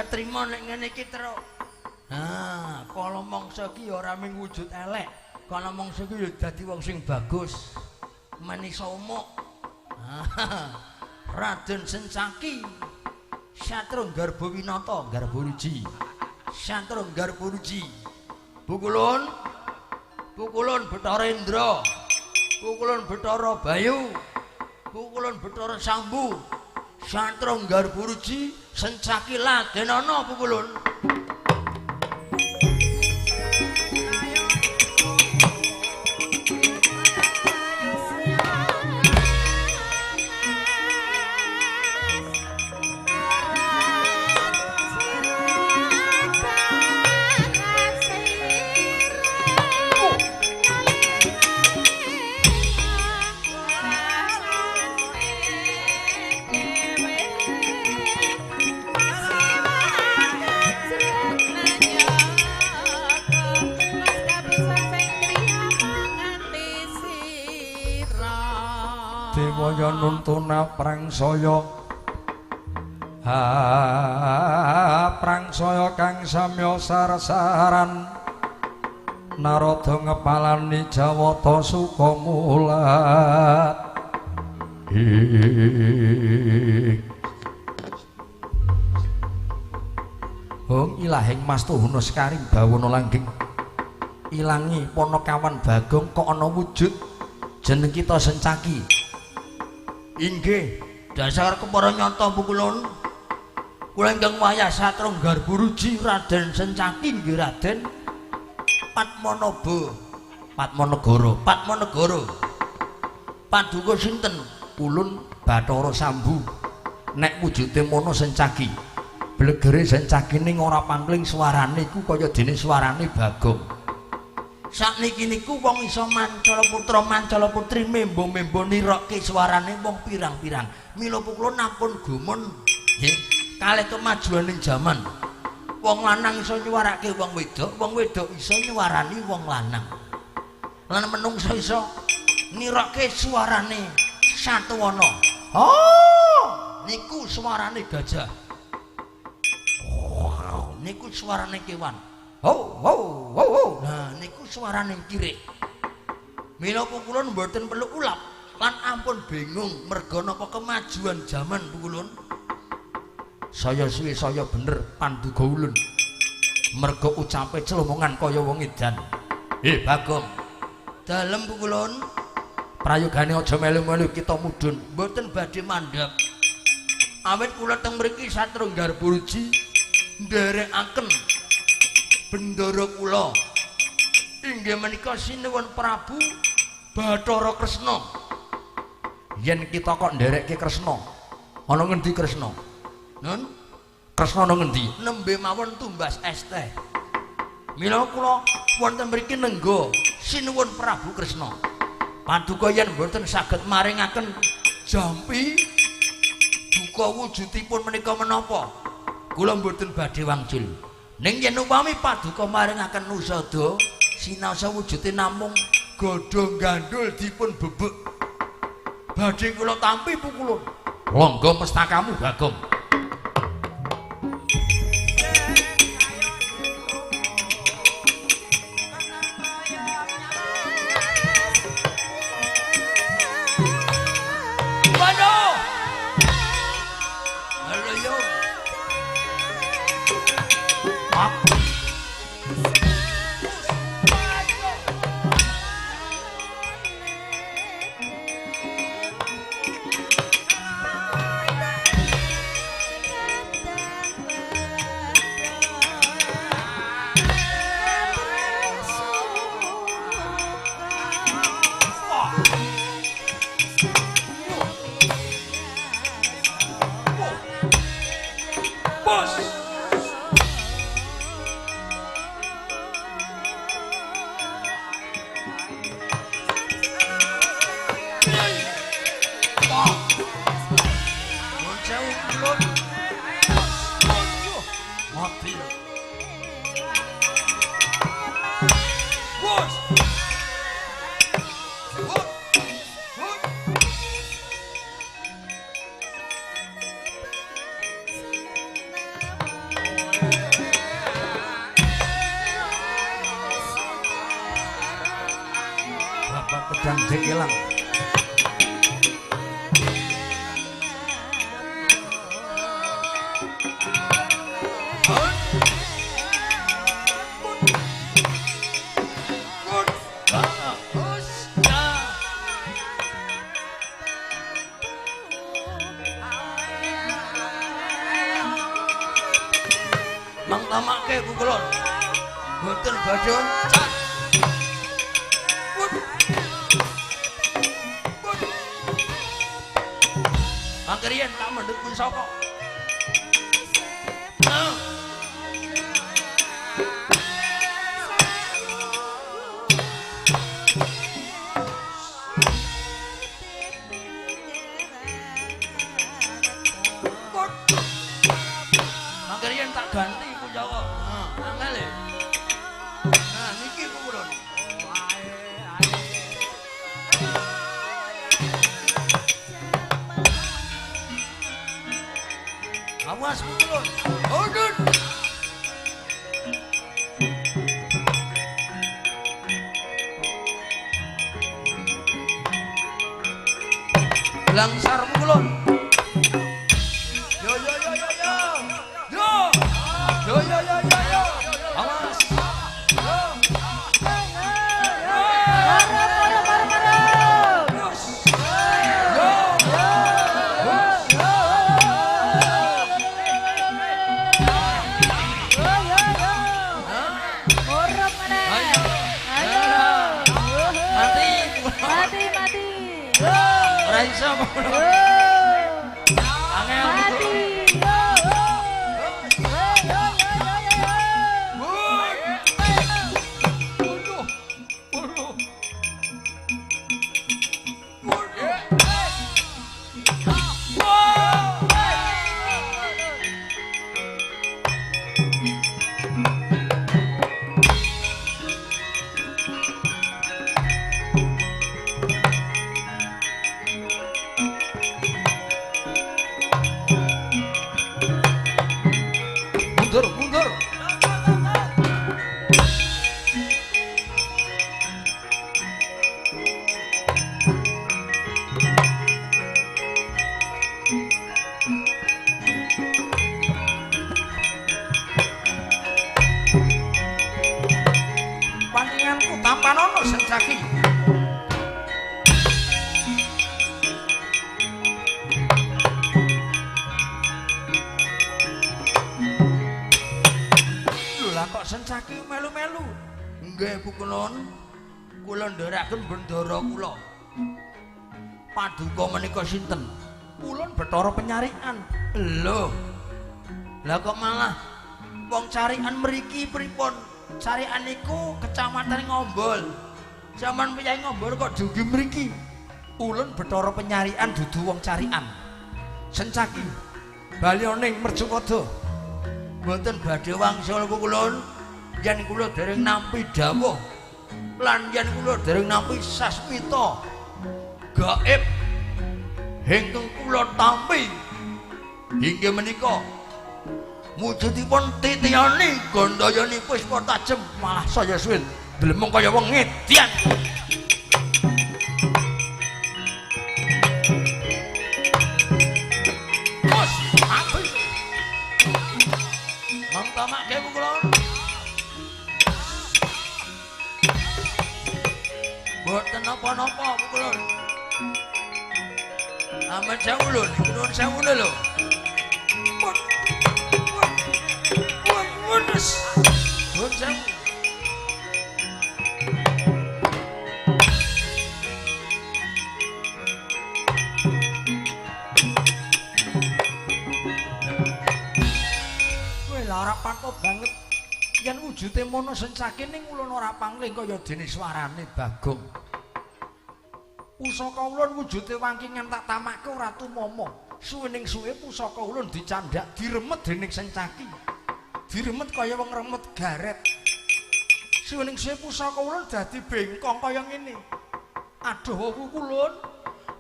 ketrima nek ngene iki, Truk. Nah, kala mangsa iki ora mung wujud elek, kala mangsa iki ya dadi wong sing bagus. Manisa umuk. Raden Sencaki Satru Garbawinata, Garbaruji. Satru Garbaruji. Pukulun, pukulun Bathara Indra, pukulun Bathara Bayu, pukulun Bathara Sambu. Satru Garbaruji Sencaki ladenana pukulun. Dewaya nuntuna prangsaya prangsaya kang samya sarsaran narada ngepalani Jawata Sukamulat. Hong ilahing Mastuhuna sekaring bawana langgeng ilangi Panakawan Bagong kok ana wujud jeneng kita Sencaki. Inggih, dasar kepara nyata pukulun. Kula ingkang wayah Satru Garbaruji Raden Sencaki nggih Raden Padmanaba, Padmanegara, Padmanegara. Paduka sinten? Ulun Bathara Sambu. Nek wujude mono Sencaki. Blegere Sencaki ning ora pangling suarane iku kaya dene suarane Bagong. Sakniki niku wong iso mancala putra mancala putri membo-membo nirokke suarane wong pirang-pirang. Mila pukulun ampun gumun nggih kalih kemajuaning jaman. Wong lanang iso nyuwarake wong wedok, wong wedok iso nyuwarani wong lanang. Lan menungso iso nirokke suarane satuwana. Oh, niku suarane gajah. Oh, niku suarane kewan. Ho ho ho ho. Nah niku suarane kirik. Mila pukulun mboten perlu ulap lan ampun bingung merga napa kemajuan jaman pukulun. Saya suwe saya bener panduga ulun. Merga ucape celomongan kaya wong edan. Bagong. Dalem pukulun. Prayogane aja melu-melu kita mudhun. Mboten badhe mandhap. Awit kula teng mriki Satru Garbaruji nderekaken bendara kula inggih menika sinuwun Prabu Bathara Kresna. Yen kita kok nderekke Kresna, ana ngendi Kresna? Nun, Kresna ana ngendi? Nembe mawon tumbas es teh. Mila kula wonten mriki nengga sinuwun Prabu Kresna. Paduka yen mboten saged maringaken jampi duka wujudipun menika menapa, kula mboten badhe wangsul. Ning yen upami paduka maringaken usada sinaosa wujude namung godhong gandul dipun bebek, badhe kula tampi pukulun. Longgo mestakamu Bagong. Waduh. Halo yo. Pedang Jekilang. Mang tamake kukulon. Boten badhe cat. Mangkriyen tak mendhet pusaka. Mangkriyen tak ganti pusaka. Angel e. Nah niki kukulon. Awas kukulon. Odun. Langsar kukulon. Yo yo yo yo yo. Yo. Yo yo yo yo yo. Awas. Yo. Yo. Mati. Mati mati. Ora iso. Angel. Mati. Waduh. Waduh. Waduh. Mundur, mundur. Panjenenganku tampanono Sencaki. Lho lah kok Sencaki melu-melu. Nggih Pukulon, kula ndherekaken bendara kula. Paduka menika sinten? Ulun Bathara Penyarikan. Lho. Lah kok malah wong carikan mriki pripun? Carikan niku kecamatan Ngombol. Zaman piyai Ngombol kok dugi mriki. Ulun Bathara Penyarikan dudu wong carikan. Sencaki bali ning Mercupada. Mboten badhe wangsul kukulun yen kula dereng nampi dawuh lan yen kula dereng nampi sasmita gaib ingkang kula tampi inggih menika wujudipun titiyani gandayani puspa tajem malah saya suwin dlemeng kaya wong ngedian. Bos, mati. Mang tamake kula. Mboten napa-napa kula. Amat sewu lho, nuwun sewu lho. Pun. Pun, pun, nuwun sewu. Kowe lha ora patok banget. Yen wujude mono Sencaki ning ulun ora pangling kaya dene swarane Bagong. Pusaka ulun wujude wangkingan tak tamake ora tumama. Suwe ning suwe pusaka ulun dicandhak diremet dening Sencaki. Diremet kaya wong remet garet. Suwe ning suwe pusaka ulun dadi bengkong kaya ngene. Aduh wopu kulun.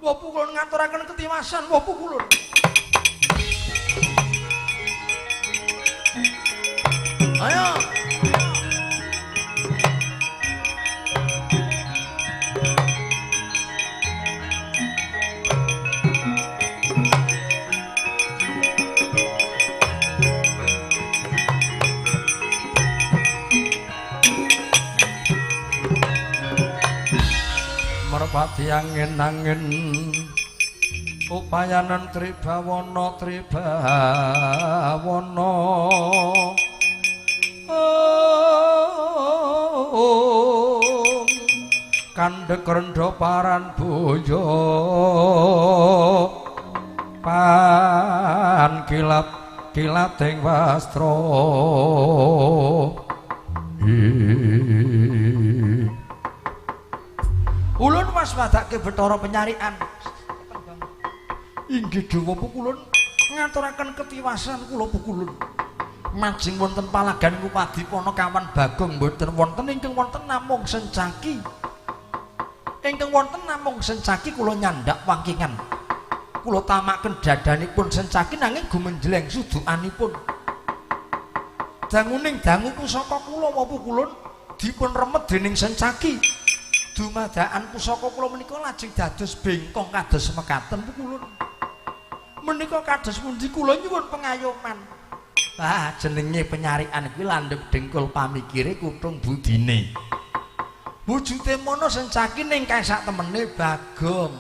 Wopu kulun ngaturaken ketiwasan wopu kulun. Ayo. merpati angin-angin upayanan tribawana tribawana kandhek rendha paran boyo pan kilap kilating wastra. Ulun waspadake Bathara penyarikan. Inggih dewa pukulun ngaturaken ketiwasan kula pukulun. Majeng wonten palagan Ngupadi Panakawan Bagong mboten wonten ingkang wonten namung sencaki. Ingkang wonten namung sencaki kula nyandak wangkingan. Kula tamaken dadanipun sencaki nanging gumenjleng sudukanipun. Danguning dangu pusaka kula pukulun dipun remet dening sencaki. Dumadaan pusaka kula menika lajeng dados bengkong kados mekaten pukulun. Menika kados pundi kula nyuwun pengayoman. Ah, jenenge penyarikan kuwi landhep dengkul pamikire kutung budine. Wujude mono sencaki ning kae sak temene Bagong.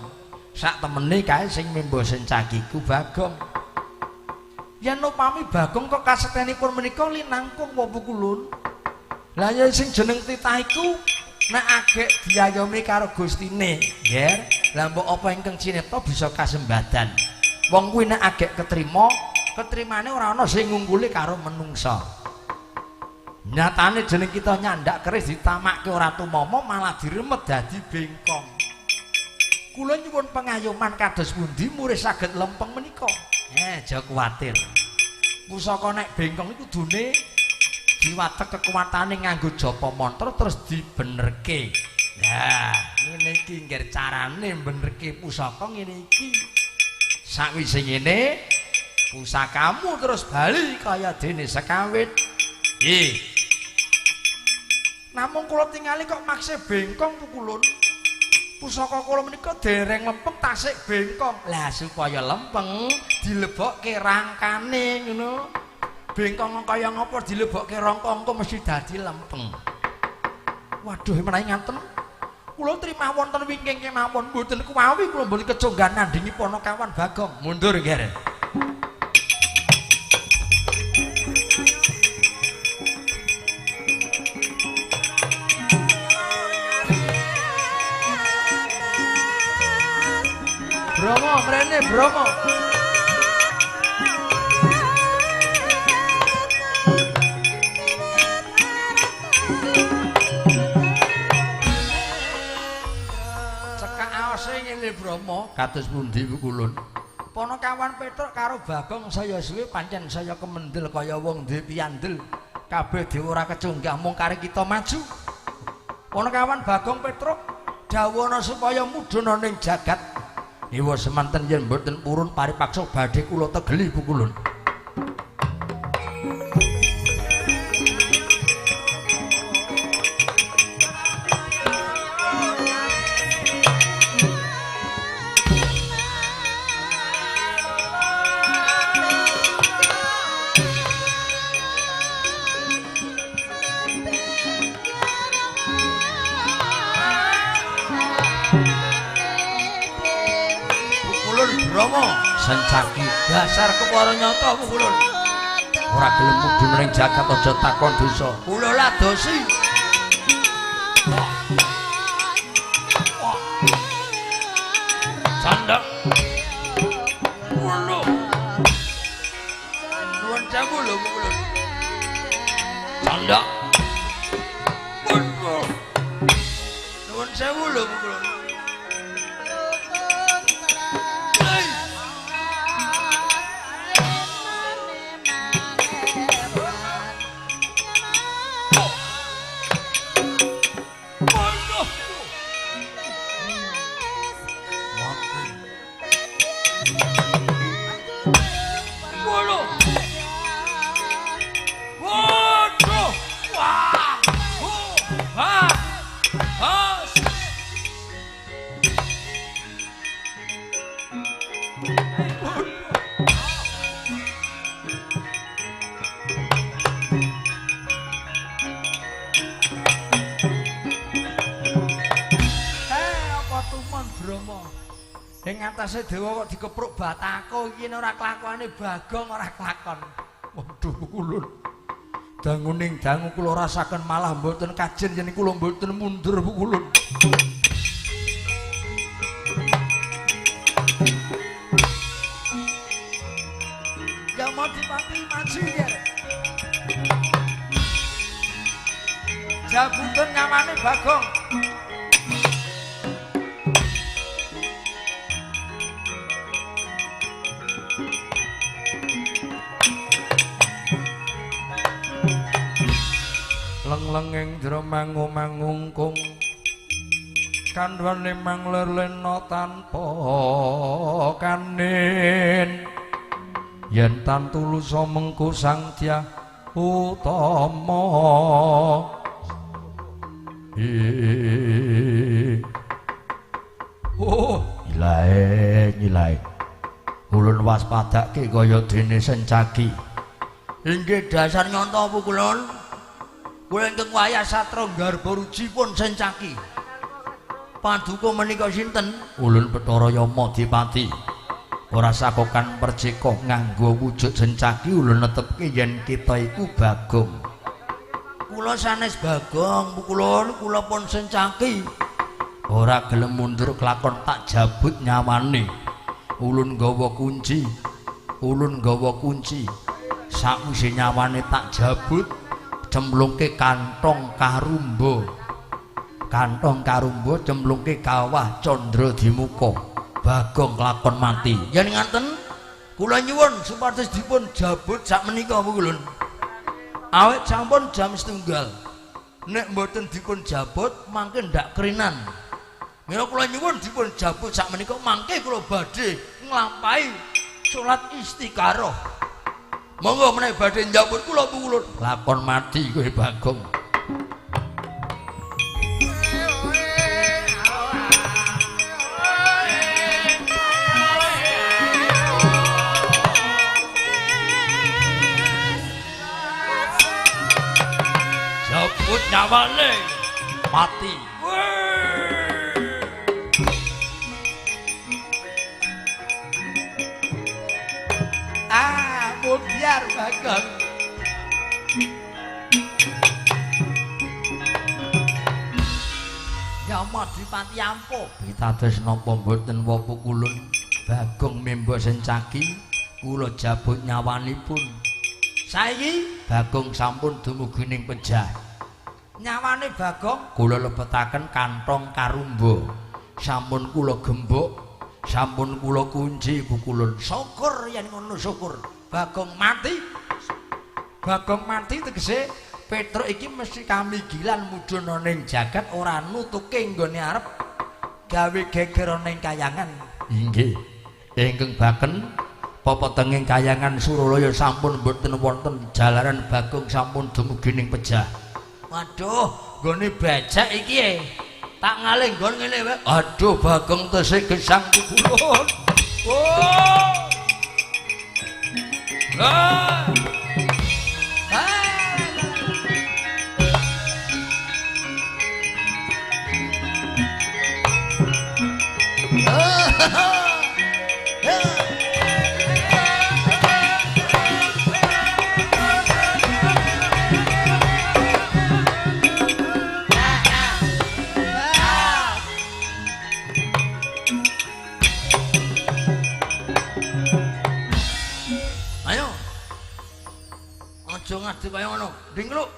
Sak temene kae sing membo sencaki ku Bagong. Yen upami Bagong kok kasetenipun menika linangkung apa pukulun. Lah ya sing jeneng titah iku nek agek diayomi karo Gustine, nggih. Lah mbok apa ingkang cinipta bisa kasembadan. Wong kuwi nek agek ketrima, ketrimane ora ana sing ngungkuli karo menungsa. Nyatane jeneng kita nyandak keris ditamakke ora tumama malah diremet dadi bengkong. Kula nyuwun pengayoman kados pundi murih saged lempeng menika. Aja kuwatir. Pusaka nek bengkong iku kudune diwatek kekuatane nganggo japa mantra terus dibenerke. Lah, ngene iki ngger carane benerke pusaka ngene iki. Sakwise ngene, pusakamu terus bali kaya dene sekawit. Nggih. Namung kula tingali kok makse bengkong pukulun. Pusaka kula menika dereng lempeng tasik bengkong. Lah supaya lempeng dilebokke rangkane ngono. Bengkong kaya ngapa dilebokke rangka engko mesti dadi lempeng. Waduh menawi ngaten. Kula trima wonten wingking kemawon mboten kuwawi kula mboten keconggan nandingi Panakawan Bagong. Mundur nggih. Bromo mrene Bromo. Cekak aose ngene Bromo kados pundi pukulun. Panakawan Petruk karo Bagong saya suwe pancen saya kemendel kaya wong duwe piyandel. Kabeh dhewe ora kecunggah mung kari kita maju. Panakawan Bagong Petruk dawono supaya mudhun ning jagat. Ewa semanten yen mboten purun paripaksa badhe kula tegeli pukulun. Sencaki dasar kepara nyata pukulun. Ora gelem mudhun ning jagat aja takon dosa. Kula ladosi. Sandak. Wulo. Nuwun sewu lho pukulun. Sandak. Wulo. Nuwun sewu lho pukulun. Ing atase dewa kok dikepruk batako iki ora kelakuane Bagong ora kelakon. Waduh pukulun. Danguning dangu kula rasaken malah mboten kajen yen kula mboten mundur pukulun. Ya mau dipati maju ya. Jabutun nyawane Bagong. Leng-lenging jero mangu-mangungkung kandhane mangler lena tanpa kanin yen tan tulusa mengku Sang Dyah Utama. Oh, ilahe ilahe ulun waspadake kaya dene Sencaki. Inggih dasar nyonto pukulun. Kula ingkang wayah satra garba rujipun Sencaki. Paduka menika sinten? Ulun Bathara Yama Dipati. Ora sakokan percika nganggo wujud Sencaki ulun netepke yen kita iku Bagong. Kula sanes Bagong, pukulun kula pun Sencaki. Ora gelem mundur kelakon tak jabut nyawane. Ulun gawa kunci. Ulun gawa kunci. Sakwise nyawane tak jabut, cemplungke kantong karumba. Kantong karumba cemplungke kawah Candra Dimuka. Bagong kelakon mati. Yen ngaten kula nyuwun supados dipun jabut sak menika pukulun. Awit sampun jam setunggal. Nek mboten dipun jabut mangke ndak kerinan. Mila kula nyuwun dipun jabut sak menika mangke kula badhe nglampahi salat istikharah. Monggo menawi badhe njabut kula pukulun. Lakon mati kowe Bagong. Jabut nyawane mati. Ah, biar Bagong. Yama Dipati ampuh. Pitados napa mboten wau pukulun Bagong memba Sencaki kula jabut nyawanipun. Saiki Bagong sampun dumugi ning pejah. Nyawane Bagong kula lebetaken kantong karumba. Sampun kula gembok, sampun kula kunci pukulun. Syukur yen ngono syukur. Bagong mati. Bagong mati tegese Petruk iki mesti kamigilan mudhun ning jagat ora nutuke nggone arep gawe geger ning kayangan. Inggih. Ingkang baken pepetenging kayangan Suralaya sampun mboten wonten jalaran Bagong sampun dumugi ning pejah. Waduh, nggone becek iki e. Tak ngalih nggon ngene wae. Aduh, Bagong tesih gesang pukulun. Oh. Ah. Ayo. Aja ngadeg kaya ngono. Ndingkluk.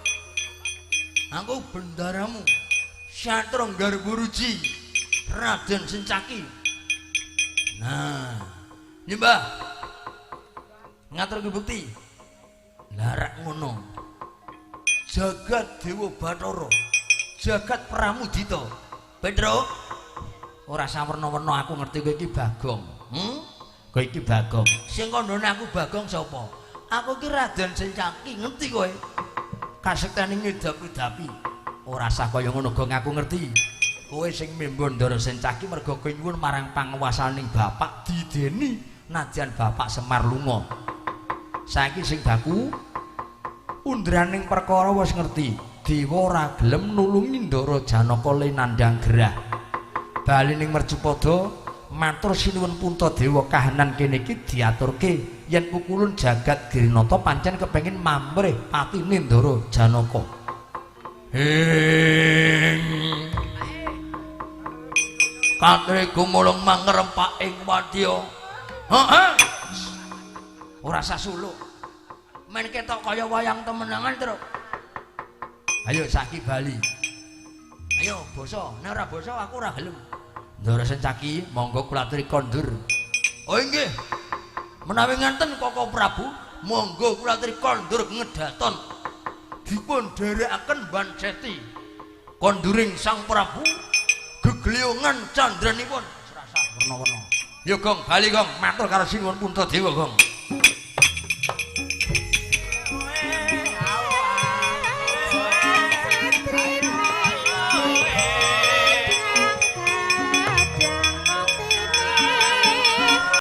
Aku bendaramu. Satra Garburuji. Raden Sencaki. Nah, nyembah. Ngaturke bukti. Lah rak ngono. Jagat Dewa Bathara. Jagat Pramudita. Petruk. Ora sawerna-werna aku ngerti kowe iki Bagong. Kowe iki Bagong. Sing kandhane aku Bagong sapa? Aku iki Raden Sencaki, ngerti kowe? Kasektene ngedap-edapi. Ora sah kaya ngono, Gong, aku ngerti. Kowe sing membo Ndara Sencaki merga kowe nyuwun marang panguwasaning bapak dideni nadyan bapak Semar lunga. Saiki sing baku undraning perkara wis ngerti. Dewa ora gelem nulungi Ndara Janaka le nandhang gerah. Bali ning Mercupada Matur sinuwun Puntadewa, kahanan kene iki diaturke yen pukulun jagat Girinata pancen kepengin mamrih patine Ndara Janaka. Hing. Katri gumulung mangrempak ing wadya. Heeh. Ora sah suluk. Men ketok kaya wayang temenangan, Truk. Ayo saiki bali. Ayo basa, nek ora basa aku ora gelem. Ndara Sencaki, monggo kula aturi kondur. Oh inggih. Menawi ngenten Koko Prabu, monggo kula aturi kondur ngedaton. Dipun dherekaken banceti. Konduring Sang Prabu gegliyungan candranipun serasa werna-werna. Yo Gong, bali Gong, matur karo sinuwun Puntadewa Gong.